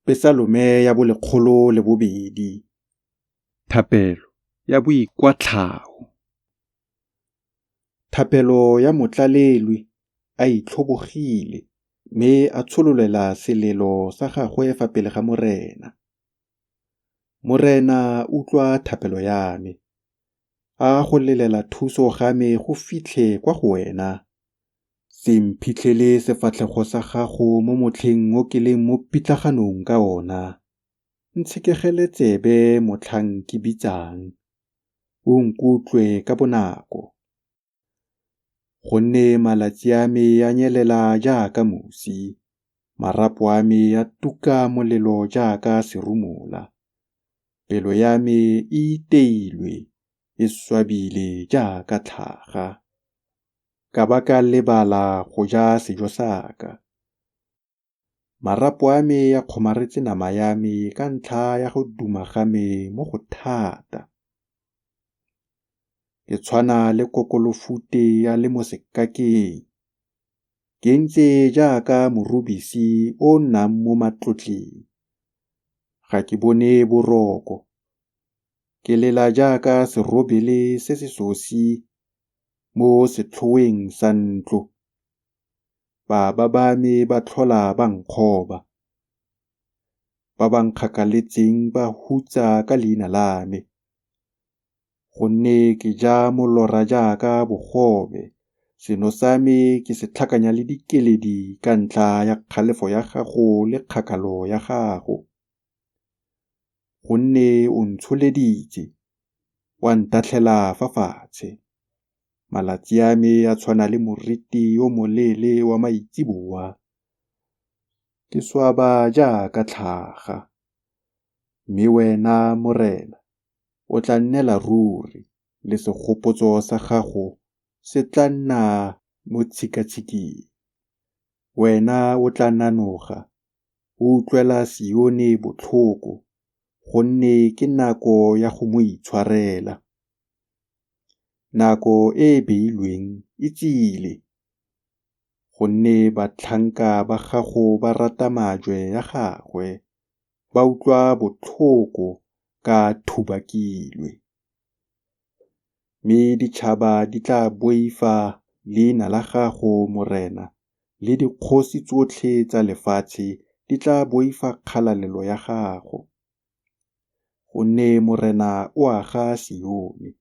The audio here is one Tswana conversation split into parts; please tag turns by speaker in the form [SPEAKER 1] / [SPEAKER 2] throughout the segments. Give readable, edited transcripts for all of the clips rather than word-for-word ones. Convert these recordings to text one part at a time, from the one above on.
[SPEAKER 1] Pesalome ya bo 102. Thapelo ya boikwatlhao. Thapelo ya motlalelwi a itlhobogile, mme a tshololela selelo sa gagwe fa pele ga Morena. Morena, utlwa thapelo ya me, a go lelela thuso ga me go fitlhe kwa go wena. Se mphitlhele sefatlhego sa gago mo motlheng o ke leng mo pitlaganong ka ona, ntshekegele tsebe motlhang ke bitsang, o nkutlwe ka bonako. Gonne malatsi a me a nyelela jaaka mosi, marapo a me a tuka molelo jaaka serumola. Pelo ya me e iteilwe, e swabile jaaka tlhaga, ka ba ka lebala go ja sejo sa ka. Marapo a me a kgomaretse nama ya me ka ntlha ya go duma ga me mo go thata. Ke tshwana le kokolofute a le mo sekakeng, ke ntse jaaka morubisi o o nnang mo matlotleng. Ga ke bone boroko, ke lela jaaka serobele se se sosi mo setlhoeng sa ntlo. Baba ba me ba tlhola ba nkgoba, ba ba nkgakaletseng ba hutsa ka leina la me. Gonne ke ja molora jaaka bogobe, seno sa me ke se tlhakanya le dikeledi ka ntlha ya kgalefo ya gago le kgakalo ya gago. Gonne o ntsholeditse, wa ntatlhela fa fatshe. Malatsi a me a tshwana le moriti o moleele wa maitseboa, ke swaba jaaka tlhaga. Mme wena, Morena, o tla nnela ruri, le segopotso sa gago se tla nna mo tshikatshikeng. Wena o tla nanoga, o utlwela Sione botlhoko, gonne ke nako ya go mo itshwarela. Nako e e beilweng e tsile, gonne batlhanka ba gago ba rata majwe a gagwe, ba utlwa botlhoko ka a thubakilwe. Mme ditšhaba di tla boifa leina la gago, Morena, le dikgosi tsotlhe tsa lefatshe di tla boifa kgalalelo ya gago. Gonne Morena o aga Sione,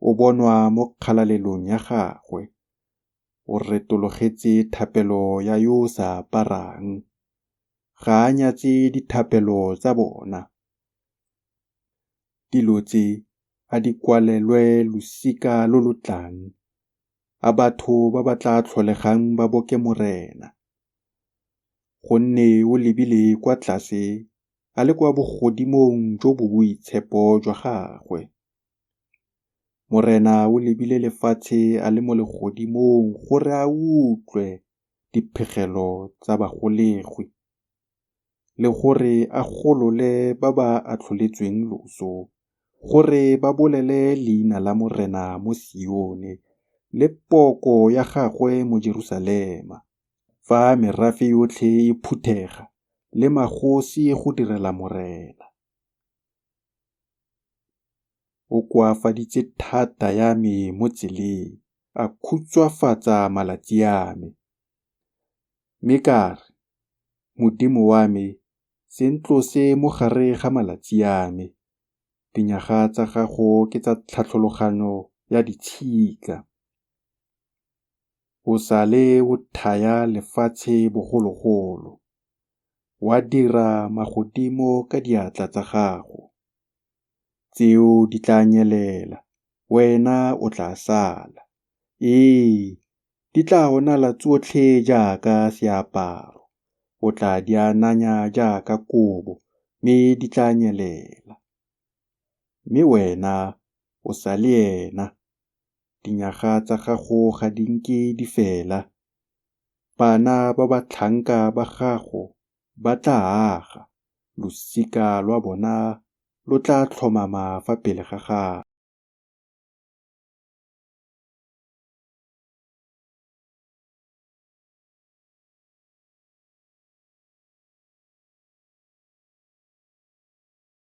[SPEAKER 1] o bonwa mo kgalalelong ya gagwe. O retologetse thapelo ya yo o sa aparang, ga a nyatse dithapelo tsa bona. Dilo tse a di kwalelwe losika lo lo tlang, a batho ba ba tla tlholegang ba boke Morena. Gonne o lebile kwa tlase a le kwa bogodimong jo bo boitshepo jwa gagwe. Morena o lebile lefatshe a le mo legodimong gore a utlwe diphegelo tsa bagolegwi, le gore a golole ba ba atlholetsweng loso, gore ba bolele leina la Morena mo Sione le poko ya gagwe mo Jerusalema, fa merafe yotlhe e phuthega le magosi go direla Morena. O koafaditse thata ya me mo tseleng, a khutshwafatsa malatsi a me. Mme ka re, Modimo wa me, se ntlose mo gare ga malatsi a me, dinyaga tsa gago ke tsa tlhatlologano ya ditshika. O sa le o thaya lefatshe bogologolo, wa dira magodimo ka diatla tsa gago. Tseo di tla nyelela, wena o tla sala, ee, di tla onala tsotlhe jaaka seaparo, o tla di ananya jaaka kobo, mme di tla nyelela. Mme wena o sa le ena, dinyaga tsa gago ga di nke di fela. Bana ba batlhanka ba gago ba tla aga, losika lwa bona lo tla tlhomama fa pele ga gago.